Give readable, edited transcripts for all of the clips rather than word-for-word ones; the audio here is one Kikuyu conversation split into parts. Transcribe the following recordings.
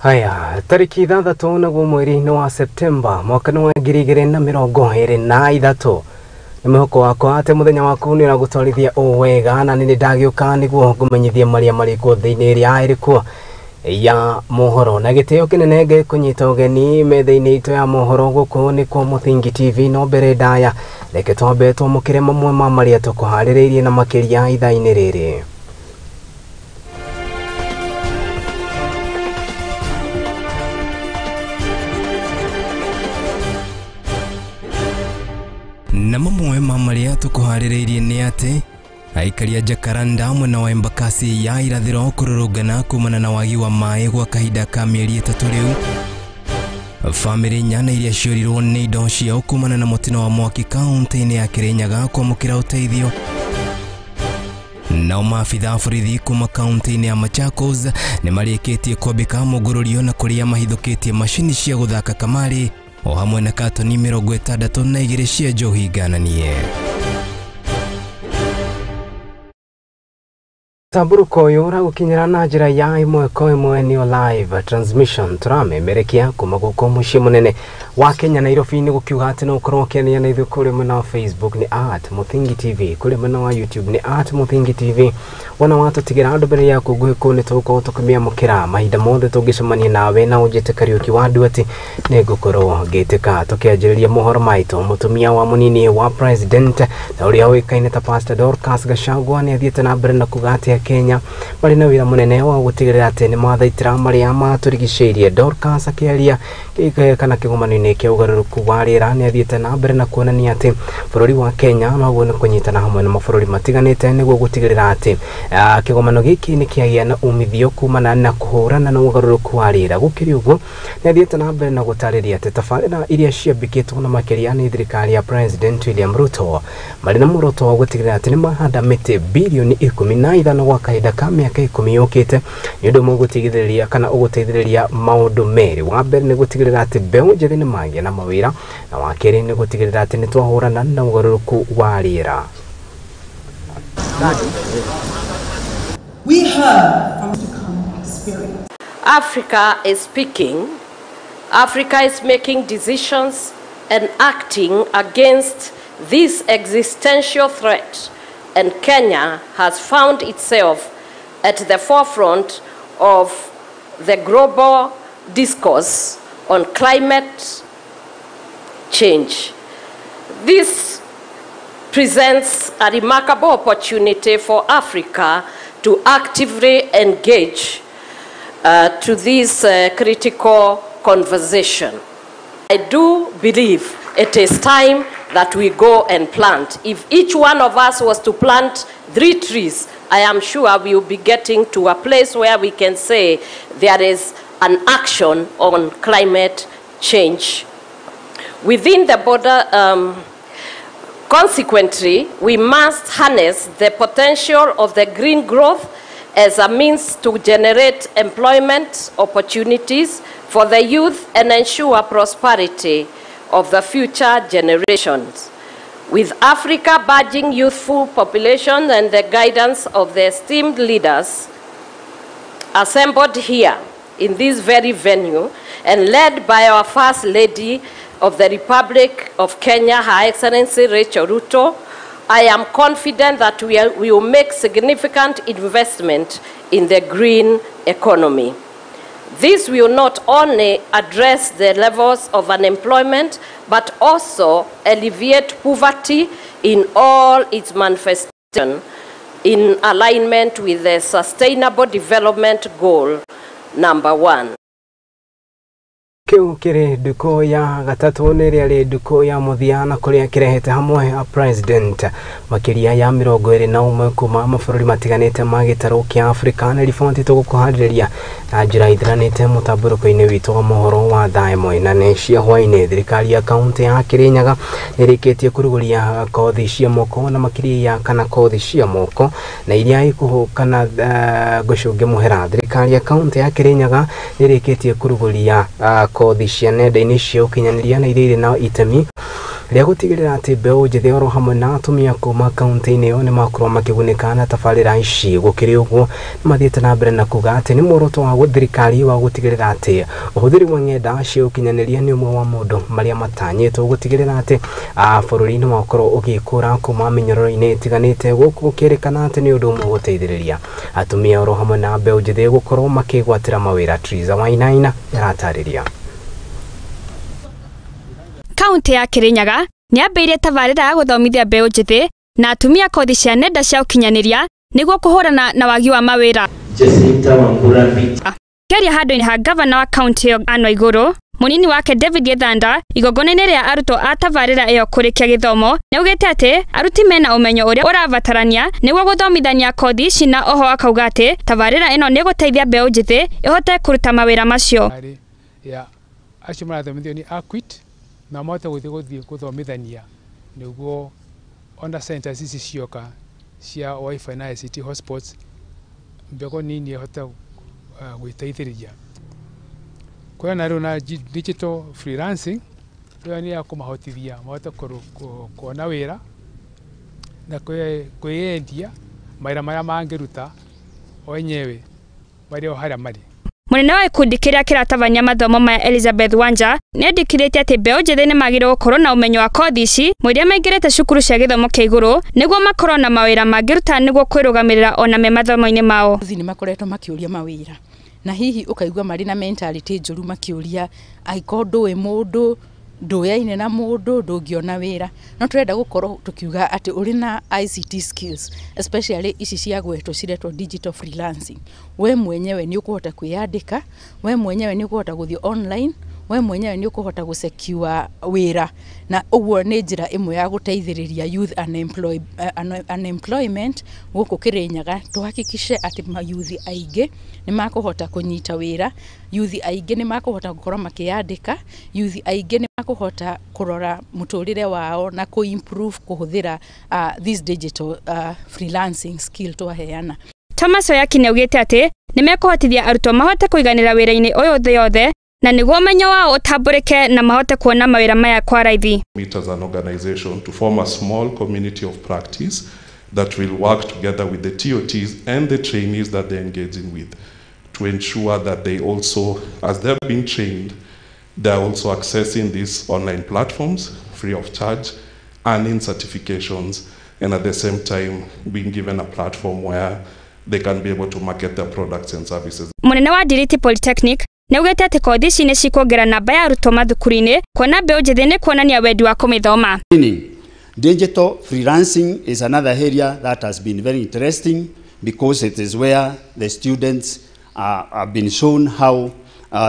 Haya, tariki 6 naguo mweri-inĩ wa Septemba mwaka-inĩ wa 2023. Nĩ mwĩhoko wakwa atĩ mũthenya waku nĩ ũragũtwarithia o wega, na nĩ ndagĩũka nĩguo ngũmenyithie marĩa marĩ kuo thĩinĩ ĩrĩa ĩrĩ kuo ya mohoro. Na gĩtĩo kĩnene ngĩkũnyita ũgeni metha-inĩ itũ ya mohoro gũkũ nĩ kwa Mũthingi TV. No mbere ndaya reke twambe twamũkĩre mamwe ma marĩa tũkũharĩrĩirie na makĩria ithaa-inĩ rĩrĩ. Na mamwe ma marĩa tũkũharĩrĩirie nĩ atĩ aikari a Jacaranda mwena wa Embakasi ya irathĩro kũrũrũngana kumana na wagi wa maĩ gwa kahinda ka mĩeri 3 rĩu. Bamĩrĩ 8 iria ciũrirwo nĩ indo ciao kumana na mũtino wa mwaki kaunti-inĩ ya Kirinyaga kwamũkĩra ũteithio. Nao maabitha a borithi kuma kaunti-inĩ ya Machakos nĩ marĩkĩtie kwambĩka mũngũrũrio na kũrĩa mahithũkĩtie macini cia gũthaka kamarĩ o hamwe na katoni 62 cia njohi ngananie. Tamburuko ũyũ ũragũkinyĩra na njĩra ya ĩmwe kwa ĩmwe nĩyo live transmission tũramemerekia kuma gũkũ mũciĩ mũnene wa Kenya Nairobi, nĩ gũkiuga atĩ no ũkorwo ũkĩaria na ithuĩ kũrĩa mwena wa Facebook nĩ @Mũthingi TV, kũrĩa mwena wa YouTube nĩ @Mũthingi TV. Wona watũtigĩra ndũmĩrĩri yaku nguhĩ kũu nĩ tũgũkorwo tũkĩmĩamũkĩra mahinda mothe tũngĩcemania nawe, na ũnjĩte Kariũki wa Nduati nĩ ngũkorwo ngĩtĩka. Tũkĩanjĩrĩria mohoro maitũ, mũtumia wa mũnini wa president na ũrĩa ũĩkaine ta Pastor Dorcas Gachagua nĩ athiĩte na mbere na kuga atĩ Kenya marĩ na wĩra mũnene wa gũtigĩrĩra atĩ nĩ mathaitĩra marĩa matũrigicĩirie. Dorcas akĩaria kana kĩgomano-inĩ kĩa ũgarũrũku wa rĩera nĩ athiĩte na mbere na kuonania atĩ bũrũri wa Kenya noguo nĩ kũnyitana hamwe na mabũrũri matiganĩte nĩguo gũtigĩrĩra atĩ kĩgomano gĩkĩ nĩ kĩagĩa na umithio kumana na kũhũrana na ũgarũrũku wa rĩera. Gũkĩrĩ ũguo nĩ athiĩte na mbere na gũtarĩria atĩ tabarĩra iria ciambĩkĩtwo na makĩria nĩ thirikari ya President William Ruto marĩ na muoroto wa gũtigĩrĩra atĩ nĩ mahanda mĩtĩ bilioni 15 gwa kahinda ka mĩaka 10 yũkĩte, nĩ ũndũ ũmwe ũgũtigithĩrĩria kana ũgũteithĩrĩria maũndũ merĩ. Wa mbere nĩ gũtigĩrĩra atĩ mbeũ njĩthĩ nĩ magĩa na mawĩra, na wa kerĩ nĩ gũtigĩrĩra atĩ nĩ twahũrana na ũgarũrũku wa rĩera. We heard from to come experience. Africa is speaking. Africa is making decisions and acting against this existential threat, and Kenya has found itself at the forefront of the global discourse on climate change. This presents a remarkable opportunity for Africa to actively engage to this critical conversation. I do believe it is time that we go and plant. If each one of us was to plant 3 trees, I am sure we will be getting to a place where we can say there is an action on climate change. Within the border, consequently, we must harness the potential of the green growth as a means to generate employment opportunities for the youth and ensure prosperity of the future generations. With Africa badging youthful population and the guidance of the esteemed leaders assembled here in this very venue and led by our First Lady of the Republic of Kenya, Her Excellency Rachel Ruto, I am confident that we will make significant investment in the green economy. This will not only address the levels of unemployment, but also alleviate poverty in all its manifestations in alignment with the Sustainable Development Goal number 1. Kĩu kĩrĩ ndukũ ya gatatũ nĩ ĩrĩa rĩ ndukũ ya mũthia na kũrĩa kĩrehete hamwe a president makĩria ya 21 kuma mabũrũri matiganĩte ma gĩtarũ kĩa Afrika. Nĩ riboti tũgũkũharĩrĩria na njĩra ithiranĩte mũtambũrũko-inĩ witũ wa mohoro wa thaa 1 na nĩ cia hwaĩ-inĩ. Thirikari ya kaunti ya Kirinyaga nĩ ĩrĩkĩtie kũrugũria kothi cia moko na makĩria ya kana kothi cia moko na iria ikuhũkana gũcũnge mũhera. Thirikari ya kaunti ya Kirinyaga nĩ ĩrĩkĩtie kũrugũria kothi cia nenda-inĩ cia ũkinyanĩria na iria irĩ na itemi rĩa gũtigĩrĩra atĩ mbeũ njĩthĩ oro hamwe na atumia kuma kaunti-inĩ ĩyo nĩ makorwo makĩgunĩka na tabarĩra ici. Gũkĩrĩ ũguo nĩ mathiĩte na mbere na kuga atĩ nĩ muoroto wa thirikari wa gũtigĩrĩra atĩ ũhũthĩri wa ng'enda cia ũkinyanĩria nĩ ũmwe wa maũndũ marĩa matanyĩtwo gũtigĩrĩra atĩ bũrũri nĩ wakorwo ũgĩkũra kuma mĩnyororo-inĩ ĩtiganĩte, gũkũ gũkĩrĩkana atĩ nĩ ũndũ ũmwe gũteithĩrĩria atumia oro hamwe na mbeũ njĩthĩ gũkorwo makĩgwatĩra mawĩra. Triza Wainaina aratarĩria. Kaunti ya Kirinyaga nĩambĩrĩirie tabarĩra ya gũthomithia mbeũ njĩthĩ na atumia kothi cia nenda cia ũkinyanĩria nĩguo kũhũrana na wagi wa mawĩra. Kĩaria handũ-inĩ ha gavana wa kaunti ĩyo Anne Waigũrũ, mũnini wake David Gĩthanda igongona-inĩ rĩa arutwo a tabarĩra ĩyo kũrĩkia gĩthomo nĩaugĩte atĩ aruti mena ũmenyo ũrĩa ũrabatarania nĩguo gũthomithania kothi ici, na oho akauga atĩ tabarĩra ĩno nĩĩgũteithia mbeũ njĩthĩ ĩhote kũruta mawĩra macio. Ya acio marathomithio nĩ acquit na mahote gũthiĩ gũthomithania nĩguo ona centers ici cioka cia WiFi na ICT hotspots mbegũ nini ĩhote gwĩteithĩrĩria. Kwĩna rĩu na digital freelancing ĩyo nĩ ya kũmahotithia mahote kuona wĩra na kwĩyendia mawĩra marĩa mangĩruta o enyewe marĩ o harĩa marĩ. Mũnene wa gĩkundi kĩrĩa kĩratabania mathomo maya Elizabeth Wanja nĩendĩkithĩtie atĩ mbeũ njĩthĩ nĩmagĩrĩirwo gũkorwo na ũmenyo wa kothi ici mũiria maingĩrĩte cukuru cia gĩthomo kĩa igũrũ nĩguo makorwo na mawĩra mangĩruta nĩguo kwĩrũgamĩrĩra ona me mathomo-inĩ mao. Nĩ makoretwo makĩũria mawĩra na hihi ũkaigua marĩ na mentality njũru makĩũria angĩkorwo ndũĩ mũndũ ndũyaine na mũndũ ndũngĩona wĩra. No tũrenda gũkorwo tũkiuga atĩ ũrĩ na ICT skills especially ici cia gwetwo ciretwo digital freelancing, we mwenyewe nĩ ũkũhota kwĩyandĩka, we mwenyewe nĩ ũkũhota gũthiĩ online, we mwenyewe nĩ ũkũhota gũsecure wĩra, na ũguo nĩ njĩra ĩmwe ya gũteithĩrĩria youth unemployment gũkũ Kirinyaga. Tũhakikishe atĩ mayuthi aingĩ nĩ makũhota kũnyita wĩra, yuthi aingĩ nĩ makũhota gũkorwo makĩyandĩka, yuthi aingĩ nĩ makũhota kũrora mũtũrĩre wao na kũ-improve kũhũthĩra this digital freelancing skill twaheana. Thomas Oyaki nĩaugĩte atĩ nĩmekũhotithia arutwo mahote kũiganĩra wĩra-inĩ ũyũ thĩ yothe na nĩguo ũmenyo wao ũtambũrĩke na mahote kuona mawĩra maya kwa raithi. Meet as an organization to form a small community of practice that will work together with the TOTs and the trainees that they're engaging with to ensure that they also, as they've been trained, they're also accessing these online platforms free of charge, earning certifications, and at the same time being given a platform where they can be able to market their products and services. Mũnene wa Ndiriti Polytechnic nĩaugĩte atĩ kothi ici nĩ cikuongerera namba ya arutwo mathukuru-inĩ kuona mbeũ njĩthĩ nĩ kuonania wendi wa kũmĩthoma. Digital freelancing is another area that has been very interesting because it is where the students have been shown how,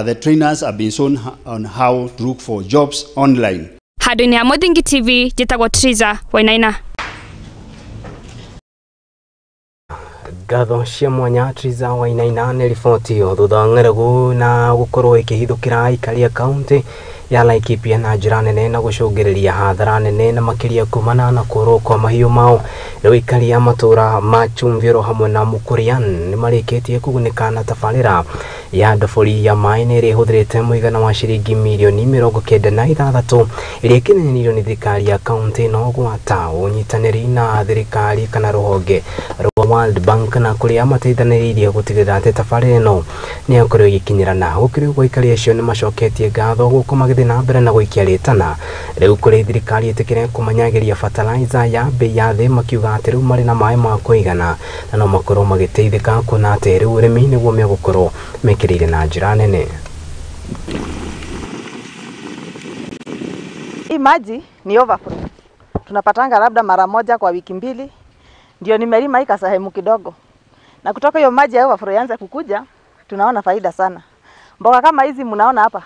the trainers have been shown on how to look for jobs online. Handũ-inĩ ha Mũthingi TV, njĩtagwo Triza Wainaina. Ngatho cia mwanya Triza Wainaina nĩ riboti ĩyo thutha wa ng'aragu na gũkorwo ĩkĩhithũkĩra aikari a kaunti ya Laikipia na njĩra nene na gũcũngĩrĩria hathara nene na makĩria kumana na kũrwo kwa mahiũ mao. Rĩu aikari a matũra ma Chumvi oro hamwe na Mukurian nĩ marĩkĩtie kũgunĩka na tabarĩra ya ndobori ya maĩ na ĩrĩa ĩhũthĩrĩte mũigana wa ciringi mirioni 96 ĩrĩa ĩkinyanĩirio nĩ thirikari ya kaunti ĩno gwata ũnyitanĩri na thirikari kana rũhonge rwa World Bank na kũrĩa mateithanĩrĩirie gũtigĩrĩra atĩ tabarĩra ĩno nĩ yakorwo ĩgĩkinyĩrana. Gũkĩrĩ ũguo aikari acio nĩ macoketie ngatho gũkũ magĩthiĩ na mbere na gũikia rĩtana rĩu kũrĩ thirikari ĩtĩkĩre kũmanyagĩria fertilizer ya bei ya thĩ, makiuga atĩ rĩu marĩ na maĩ ma kũigana na no makorwo magĩteithĩka kuona atĩ rĩu ũrĩmi nĩguo megũkorwo mekĩrĩire na njĩra nene. Hii maji ni overflow. Tunapatanga labda mara moja kwa wiki mbili. Ndio nimelima hii kasehemu kidogo. Na kutoka hiyo maji ya overflow yaanze kukuja, tunaona faida sana. Mboga kama hizi mnaona hapa.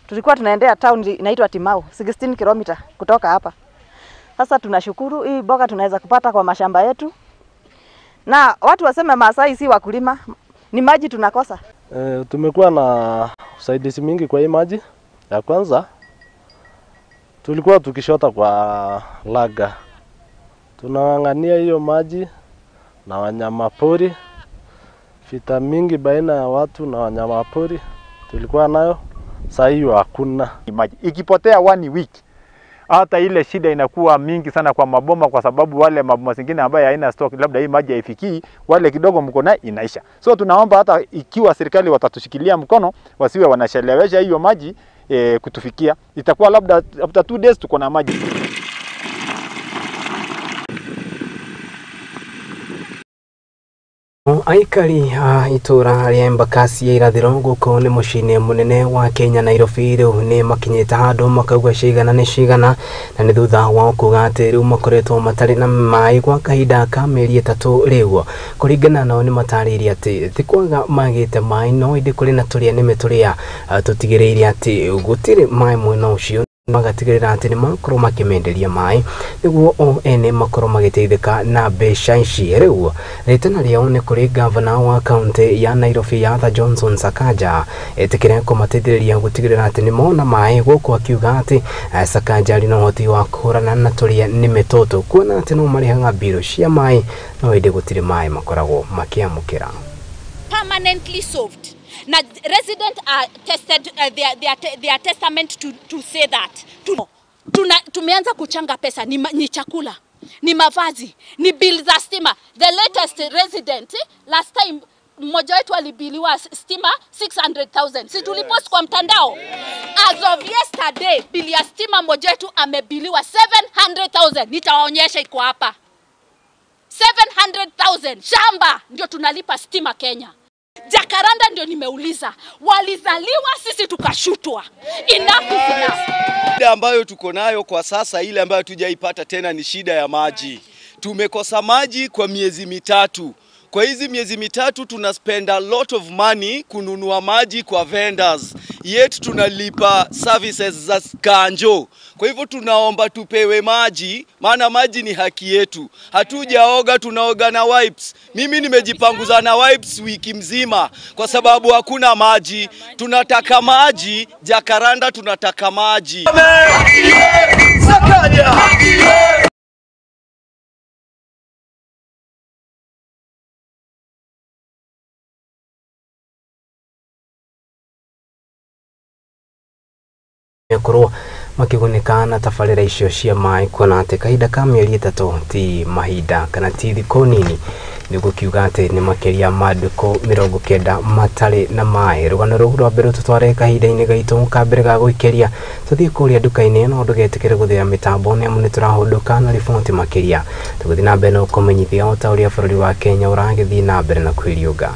Tulikuwa tunaendea town inaitwa Timau, 16 km kutoka hapa. Sasa tunashukuru hii mboga tunaweza kupata kwa mashamba yetu. Na watu waseme Maasai si wakulima, ni maji tunakosa. Tumekuwa na usaidizi mingi kwa hii maji. Ya kwanza tulikuwa tukishota kwa laga. Tunang'ang'ania hiyo maji na wanyama pori. Vita mingi baina ya watu na wanyama pori tulikuwa nayo, sasa hiyo hakuna. Maji ikipotea 1 week, Hata ile shida inakuwa mingi sana kwa maboma, kwa sababu wale maboma zingine ambayo haina stock, labda hii maji haifikii, wale kidogo mko naye inaisha. So tunaomba hata ikiwa serikali watatushikilia mkono, wasiwe wanachelewesha hiyo maji kutufikia, itakuwa labda after 2 days tuko na maji. Aikari a itura rĩa Embakasi ya irathĩro gũkũ nĩ mũciĩ-inĩ mũnene wa Kenya Nairobi rĩu nĩ makinyĩte handũ makauga cigana nĩ cigana, na nĩ thutha wao kuga atĩ rĩu makoretwo matarĩ na maĩ gwa kahinda ka mĩeri 3 rĩu. Kũringana nao nĩ matarĩirie atĩ ti kwaga magĩte maĩ, no ĩndĩ kũrĩ na tũrĩa nĩme tũrĩa tũtigĩrĩire atĩ gũtirĩ maĩ mwena ũcio, magatigĩrĩra atĩ nĩ makorwo makĩmenderia maĩ nĩguo o ene makorwo magĩteithĩka na mbeca ici. Rĩu rĩtana rĩao nĩ kũrĩ gavana wa kaunti ya Nairobi Arthur Johnson Sakaja etĩkĩre kũmateithĩrĩria gũtigĩrĩra atĩ nĩ mona maĩ gũkũ, akiuga atĩ Sakaja arĩ na ũhoti wa kũhũrana na tũrĩa nĩme tũtũ, kuona atĩ no marĩhaga mbirũ cia maĩ no ĩndĩ gũtirĩ maĩ makoragwo makĩamũkĩra. Permanently solved. Now, residents are tested, their testament to say that. Tumeanza kuchanga pesa, ni chakula, ni mavazi, ni bill za stima. The latest resident, last time, mmoja wetu alibiliwa stima 600,000. Si tulipost kwa mtandao? As of yesterday, bill ya stima mmoja wetu amebiliwa 700,000. Nitawaonyesha iko hapa. 700,000. Shamba ndio tunalipa stima Kenya. Jacaranda ndio nimeuliza, walizaliwa sisi tukashutwa. Enough is enough. Shida ambayo tuko nayo kwa sasa, ile ambayo tujaipata tena, ni shida ya maji. Tumekosa maji kwa miezi 3. Kwa hizi miezi 3 tuna spend a lot of money kununua maji kwa vendors, yet tunalipa services za kanjo. Kwa hivyo tunaomba tupewe maji, maana maji ni haki yetu. Hatujaoga, tunaoga na wipes. Mimi nimejipanguza na wipes wiki mzima kwa sababu hakuna maji. Tunataka maji, Jacaranda tunataka maji. Korwo makigunĩka na tabarĩra icio cia maĩ, kuona atĩ kahinda ka mĩeri 3 ti mahinda kana ti thikũ nini, nĩguo kiuga atĩ nĩ makĩria ma ndukũ 90 matarĩ na maĩ. Rũgano rũu rwa mbere tũtware kahinda-inĩ gaitũ ka mbere ga gũikĩria, tũthiĩ kũrĩa nduka-inĩ, no ndũgetĩkĩre gũthĩa mĩtambo nĩ amu nĩ tũrahũndũka na riboti makĩria. Tũgũthiĩ na mbere na gũkũmenyithia o ta ũrĩa bũrũri wa Kenya ũragĩthiĩ na mbere na kwĩriũnga.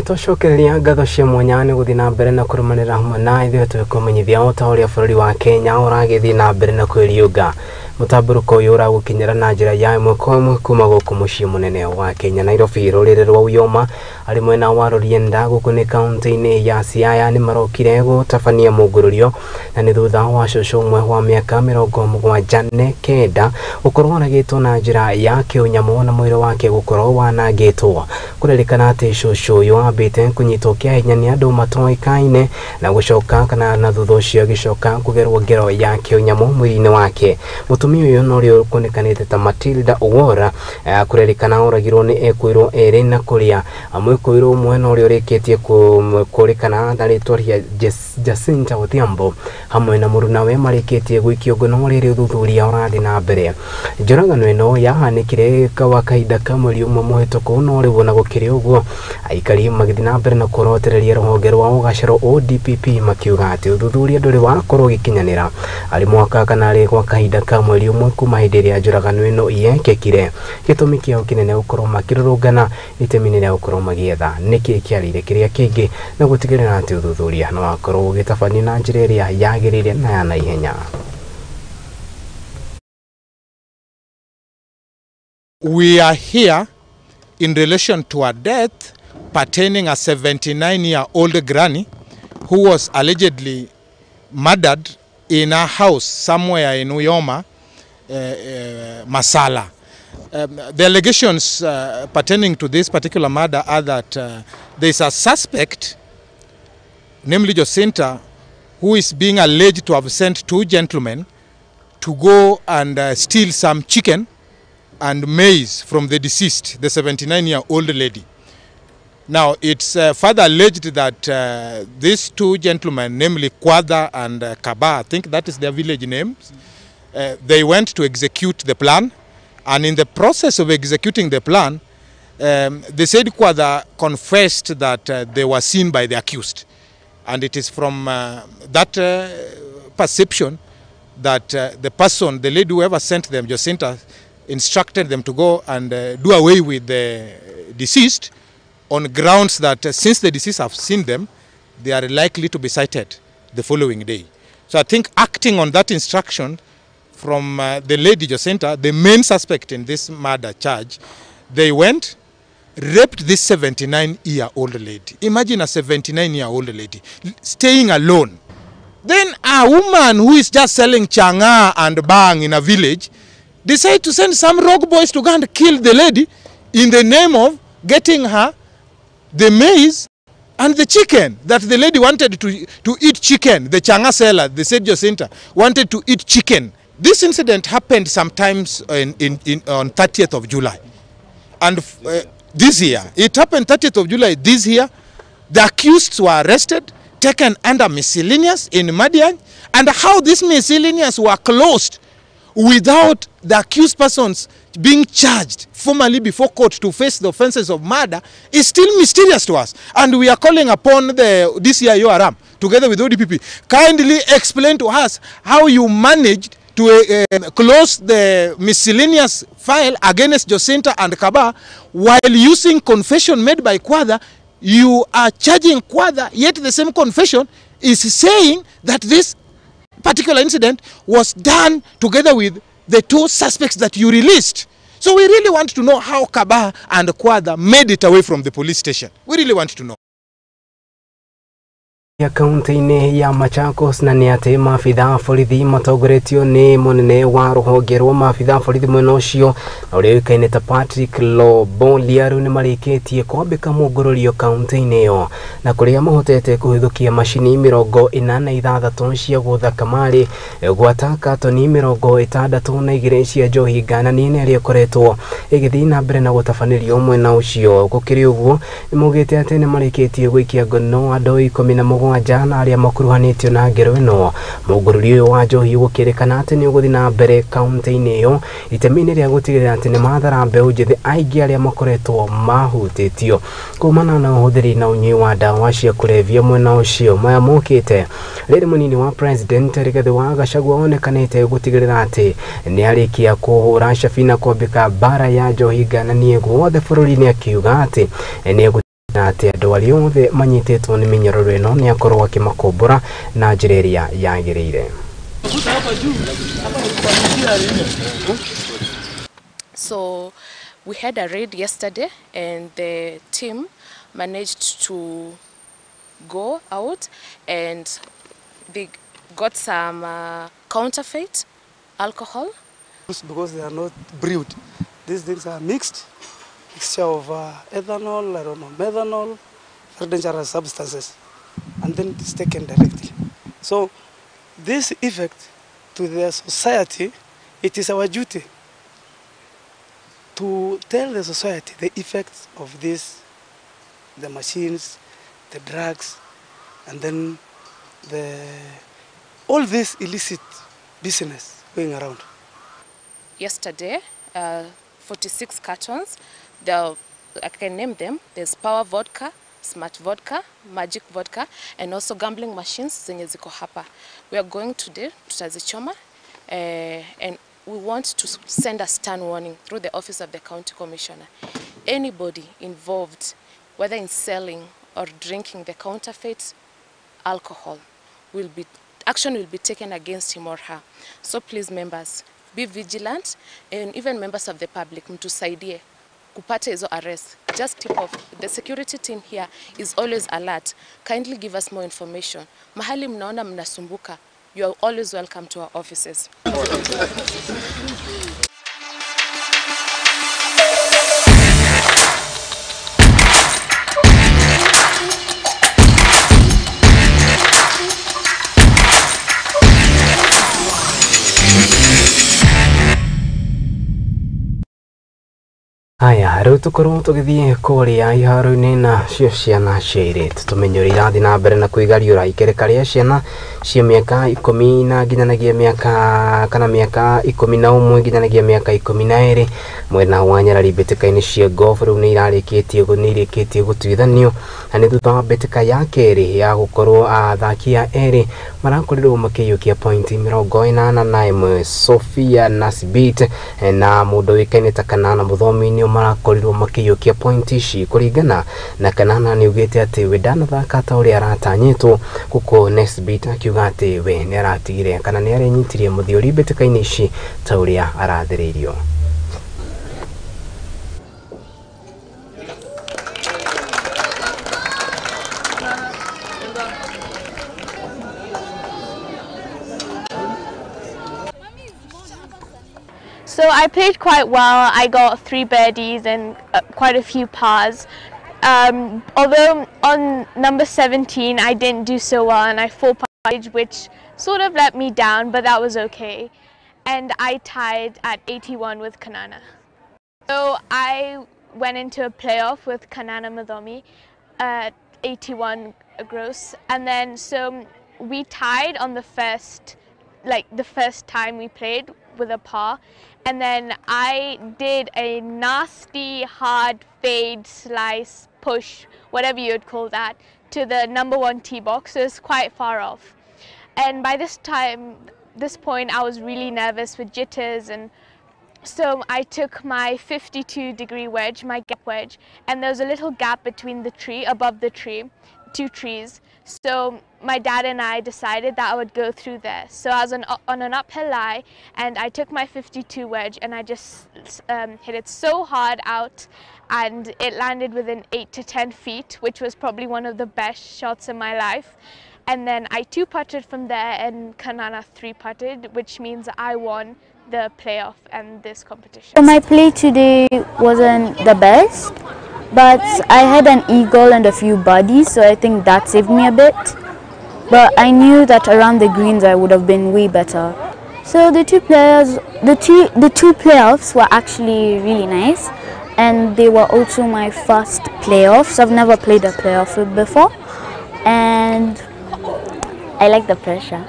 Twacokereria ngatho cia mwanya nĩ gũthiĩ na mbere na kũrũmanĩra hamwe na ithuĩ tũkũmenyithia o ta ũrĩa bũrũri wa Kenya ũragĩthiĩ na mbere na kwĩriũnga. Mũtambũrũko ũyũ ũragũkinyĩra na njĩra ya ĩmwe kwa ĩmwe kuma gũkũ mũciĩ mũnene wa Kenya Nairobi. Rũrĩrĩ rwa Uyoma arĩ mwena wa Rũrienda gũkũ nĩ kaunti-inĩ ya Siaya nĩ marokire gũtabania mũngũrũrio, na nĩ thutha wa cũcũ ũmwe wa mĩaka 79 gũkorwo oragĩtwo na njĩra ya kĩũnyamũ na mwĩrĩ wake gũkorwo wanangĩtwo. Kũrerĩkana atĩ cũcũ ũyũ ambĩte kũnyitwo kĩa hinya nĩ andũ matoĩkaine na gũcoka kana na thutha ũcio agĩcoka kũgerwo ngero ya kĩũnyamũ mwĩrĩ-inĩ wake. Mũtumia ũyũ no ũrĩa ũkuonĩkanĩte ta Matilda Owora kũrerĩkana oragirwo nĩ ekwĩrwo erĩ na kũrĩa mwĩkũĩrwo ũmwe na ũrĩa ũrĩkĩtie kũrĩkana na rĩtwa rĩa Jacinta Odhiambo hamwe na mũrunawe marĩkĩtie gũikio ngono rĩrĩ ũthuthuria ũrathiĩ na mbere. Njũragano ĩno yahanĩkire kwa kahinda ka mweri ũmwe mũhĩtũku, no rĩu ona gũkĩrĩ ũguo aikari magĩthiĩ na mbere na kũrotereria rũhonge rwa ũgacĩro ODPP makiuga atĩ ũthuthuria ndũrĩ wakorwo ũgĩkinyanĩra arĩ mwaka kana arĩ gwa kahinda ka mweri ũmwe kuma hĩndĩ ĩrĩa njũragano ĩno yekĩkire. Gĩtũmi kĩao kĩnene gũkorwo makĩrũrũngana itemi-inĩ rĩa gũkorwo magĩetha nĩkĩ kĩarĩire kĩrĩa kĩngĩ na gũtigĩrĩra atĩ ũthuthuria no wakorwo ũgĩtabanio na njĩra ĩrĩa yagĩrĩire na ya naihenya. We are here in relation to a death pertaining a 79-year-old granny who was allegedly murdered in a house somewhere in Uyoma, Masala. The allegations pertaining to this particular murder are that there is a suspect, namely Jacinta, who is being alleged to have sent two gentlemen to go and steal some chicken and maize from the deceased, the 79-year-old lady. Now, it's further alleged that these two gentlemen, namely Kwada and Kaba, I think that is their village names, they went to execute the plan, and in the process of executing the plan, they said Kwada confessed that they were seen by the accused. And it is from that perception that the person, the lady whoever sent them, Jacinta, instructed them to go and do away with the deceased on grounds that since the deceased have seen them, they are likely to be cited the following day. So I think acting on that instruction from the lady Jacinta, the main suspect in this murder charge, they went, raped this 79-year-old lady. Imagine a 79-year-old lady staying alone. Then a woman who is just selling changa and bang in a village decide to send some rogue boys to go and kill the lady in the name of getting her the maize and the chicken that the lady wanted to eat chicken. The changa seller, the said Jacinta, wanted to eat chicken. This incident happened sometimes on 30th of July. And this year, it happened 30th of July this year. The accused were arrested, taken under miscellaneous in Madian, and how these miscellaneous were closed without the accused persons being charged formally before court to face the offenses of murder is still mysterious to us. And we are calling upon the DCIO Aram, together with ODPP, kindly explain to us how you managed to close the miscellaneous file against Jacinta and Kaba while using confession made by Kwada. You are charging Kwada, yet the same confession is saying that this particular incident was done together with the two suspects that you released. So we really want to know how Kaba and Kwada made it away from the police station. We really want to know. Ya kaunti-inĩ ya Machakos na nĩ atĩ maabitha a borithi matongoretio nĩ mũnene wa rũhonge rwa maabitha a borithi mwena ũcio na ũrĩa ũĩkaine ta Patrick Lobolia rĩu nĩ marĩkĩtie kwambĩka mũngũrũrio kaunti-inĩ ĩyo na kũrĩa mahotete kũhithũkia macini 46 cia gũtha kamarĩ gwata katoni 62 cia njohi ngananie na ĩrĩa ĩkoretwo ĩgĩthiĩ na mbere na gũtabanĩrio mwena ũcio. Gũkĩrĩ ũguo nĩ maugĩte atĩ nĩ marĩkĩtie gũikia ngono andũ 17 na arĩa makuruhanĩtio na ngero ĩno. Mũngũrũri ũyũ wa njohi gũkĩrĩkana atĩ nĩ ũgũthiĩ na mbere kaunti-inĩ ĩyo itemi-inĩ rĩa gũtigĩrĩra atĩ nĩ mathara mbeũ njĩthĩ aingĩ arĩa makoretwo mahutĩtio kumana na ũhũthĩri na ũnyui wa ndawa cia kũrebia mwena ũcio. Maya mokĩte rĩrĩ mũnini wa president Rigathĩ wa Gachagua onekanĩte gũtigĩrĩra atĩ nĩ arĩkia kũhũra cabi na kwambĩka mbara ya njohi ngananie guothe bũrũri-inĩ akiuga atĩ nĩ Na atĩ andũ arĩa othe manyitĩtwo nĩ mĩnyororo ĩno nĩ akorwo akĩmakombora na njĩra ĩrĩa yagĩrĩire. So we had a raid yesterday and the team managed to go out and they got some counterfeit alcohol. Because they are not brewed. These things are mixed, mixture of ethanol, I don't know, methanol, very dangerous substances, and then it's taken directly. So this effect to the society, it is our duty to tell the society the effects of this, the machines, the drugs, and then all this illicit business going around. Yesterday, 46 cartons. I can name them. There's Power Vodka, Smart Vodka, Magic Vodka, and also gambling machines zenye ziko hapa. We are going today tutazichoma, and we want to send a stern warning through the office of the county commissioner. Anybody involved, whether in selling or drinking the counterfeit alcohol, action will be taken against him or her. So please, members, be vigilant, and even members of the public, mtusaidie kupata hizo arrest. Just tip off. The security team here is always alert. Kindly give us more information. Mahali mnaona mnasumbuka, you are always welcome to our offices. Haya, rĩu tũkorwo tũgĩthiĩ kũrĩa iharo-inĩ na cio ciana cia airĩtu tũmenye ũrĩa irathiĩ na mbere na kwĩgariũra ikereka rĩa ciana cia mĩaka 10 na nginyanagia mĩaka kana mĩaka 11 nginyanagia mĩaka 12 mwena wa Nyarari mbĩtĩka-inĩ cia golf rĩu nĩ irĩkĩtie gũtuithanio na nĩ thutha wa mbĩtĩka ya kerĩ ya gũkorwo athaki a erĩ marakorirwo makĩiyũkia pointi 81 Sofia Nasibit na mũndũ ũĩkaine ta Kanana Mũthomi nĩo marakorirwo makĩiyũkia pointi ici kũringana na Kanana nĩ augĩte atĩ we ndanathaka ta ũrĩa aratanyĩtwo gũkũ Nesbit akiuga atĩ we nĩ aratigire kana nĩ arenyitirie mũthiori mbĩtĩka-inĩ ici ta ũrĩa arathĩrĩirio. So I played quite well. I got 3 birdies and quite a few pars. Although on number 17 I didn't do so well and I 4-parred, which sort of let me down, but that was okay. And I tied at 81 with Kanana. So I went into a playoff with Kanana Mathomi at 81 gross, and then so we tied on the first, like the first time we played with a par, and then I did a nasty hard fade slice push, whatever you'd call that, to the number 1 tee box, so it's quite far off. And by this point I was really nervous with jitters, and so I took my 52-degree wedge, my gap wedge, and there was a little gap between the tree, above the tree, 2 trees. So my dad and I decided that I would go through there. So I was on an uphill lie, and I took my 52 wedge and I just hit it so hard out, and it landed within 8 to 10 feet, which was probably one of the best shots in my life. And then I 2-putted from there and Kanana 3-putted, which means I won the playoff and this competition. So my play today wasn't the best, but I had an eagle and a few birdies, so I think that saved me a bit. But I knew that around the greens I would have been way better. So the two playoffs were actually really nice, and they were also my first playoffs. I've never played a playoff before, and I like the pressure.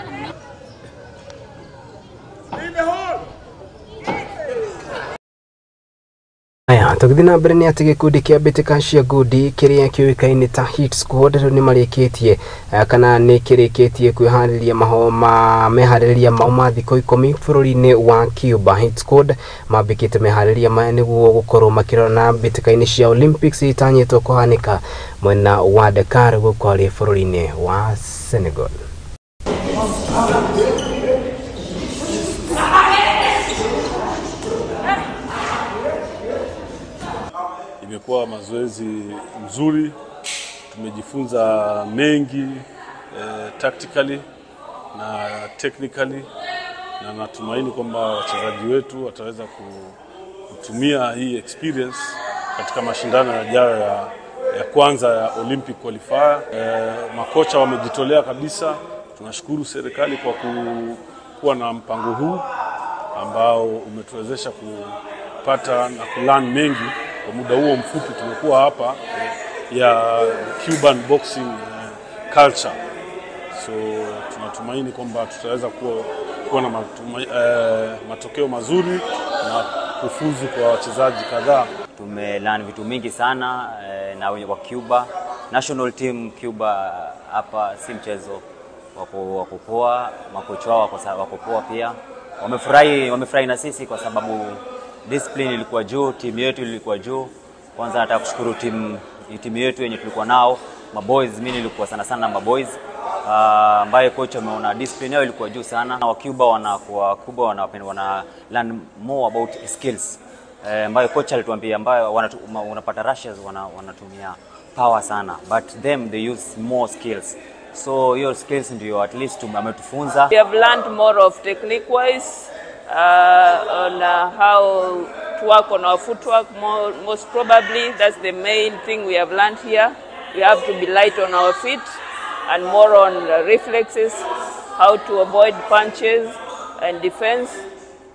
Tũgĩthiĩ na mbere nĩ atĩ gĩkundi kĩa mbĩtĩka cia ngundi kĩrĩa kĩũĩkaine ta Hit Squad rĩu nĩ marĩkĩtie kana nĩ kĩrĩkĩtie kwĩharĩria meharĩrĩria mao ma thikũ 10 bũrũri-inĩ wa Cuba. Hit Squad mambĩkĩte meharĩrĩria maya nĩguo gũkorwo makĩrora na mbĩtĩka-inĩ cia Olympics itanyĩtwo kũhanĩka mwena wa Dakar gũkũ arĩ bũrũri-inĩ wa Senegal. Imekuwa mazoezi mzuri, tumejifunza mengi tactically na technically, na natumaini kwamba wachezaji wetu wataweza kutumia hii experience katika mashindano yajayo ya kwanza ya Olympic qualifier. Makocha wamejitolea kabisa. Tunashukuru serikali kwa kuwa na mpango huu ambao umetuwezesha kupata na kulearn mengi kwa muda huo mfupi tumekuwa hapa ya Cuban boxing culture. So tunatumaini kwamba tutaweza kuwa na matokeo mazuri na kufuzu kwa wachezaji kadhaa. Tumelearn vitu mingi sana na wa Cuba. National team Cuba hapa si mchezo, wako poa, makocha wao wako poa pia. Wamefurahi na sisi kwa sababu discipline ilikuwa juu, timu yetu ilikuwa juu. Kwanza nataka kushukuru timu yetu yenye tulikuwa nao, maboys. Mimi nilikuwa sana sana maboys, ambaye coach ameona discipline yao ilikuwa juu sana. Na wa Cuba wanakuwa kubwa, wana learn more about skills, ambayo coach alituambia, ambayo unapata Russians wanatumia power sana, but them they use more skills. So your skills ndio at least ametufunza. We have learned more of technique wise on how to work on our footwork more, most probably that's the main thing we have learned here. We have to be light on our feet and more on reflexes, how to avoid punches and defense.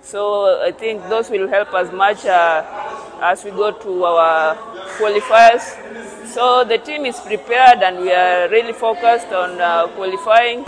So I think those will help us much as we go to our qualifiers. So the team is prepared and we are really focused on qualifying.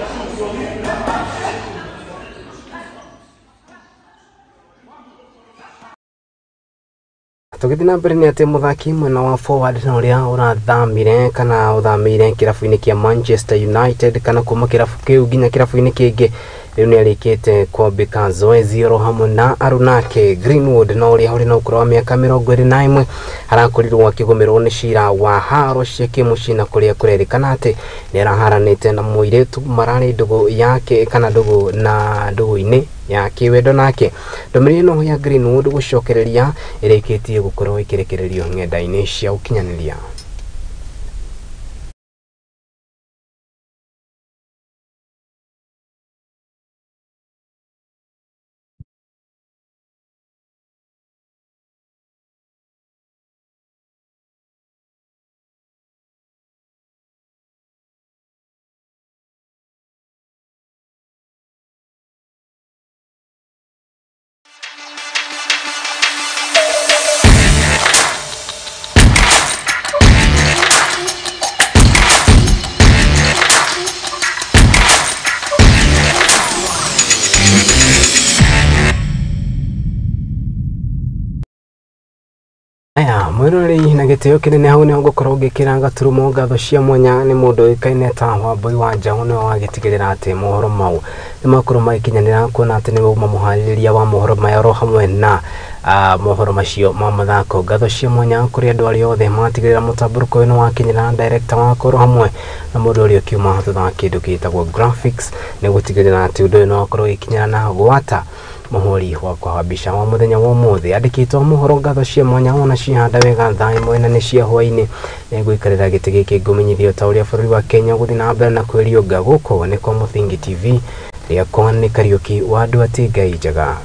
Tũgĩthiĩ na mbere nĩ atĩ mũthaki mwena wa forward na ũrĩa ũrathamire kana ũthamĩire kĩrabu-inĩ kĩa Manchester United kana kuma kĩrabu kĩu nginya kĩrabu-inĩ kĩngĩ rĩu nĩ arĩkĩte kwambĩka zoezi oro hamwe na arunake. Greenwood na ũrĩa ũrĩ na ũkũrũ wa mĩaka 21 arakorirwo akĩgũmĩrwo nĩ cira wa haro cia kĩmũciĩ na kũrĩa kũrerĩkana atĩ nĩ araharanĩte na mũirĩtu mararĩ ndũgũ yake kana ndũgũ na ndũgũ-inĩ ya kĩwendo nake. Ndũmĩrĩri ĩno ya Greenwood gũcokereria ĩrĩkĩtie gũkorwo ĩkĩrekererio ng'enda-inĩ cia ũkinyanĩria. Mwiroreri na gĩtĩo kĩnene hau nĩho ngũkorwo ngĩkĩra gaturumo ngatho cia mwanya nĩ mũndũ ũĩkaine ta Wambui wa Njaũ nĩwe wagĩtigĩrĩra atĩ mohoro mau nĩmakorwo magĩkinyanĩra kuona atĩ nĩwe uma mũharĩrĩria wa mohoro maya oro hamwe na mohoro macio ma mathako. Ngatho cia mwanya kũrĩ andũ arĩa othe matigĩrĩra mũtambũrũko ũyũ nĩwakinyĩra director wakwa oro hamwe na mũndũ ũrĩa ũkiuma thutha wa kĩndũ gĩtagwo graphics nĩ gũtigĩrĩra atĩ ũndũ ũyũ nĩwakorwo ũgĩkinyĩra na gwata mũhũri wakwa wa mbica wa mũthenya wa ũmũthĩ andĩkĩtwo mohoro. Ngatho cia mwanya ona cihanda wega thaa ĩmwe na nĩ cia hwaĩ-inĩ nĩngũikarĩra gĩtĩ gĩkĩ ngũmenyithio ta ũrĩa bũrũri wa Kenya ũgũthiĩ na mbere na kwĩriũnga. Gũkũ nĩ kwa Mũthingi TV, rĩakwa nĩ Kariũki wa andũ atĩ Ngai njega.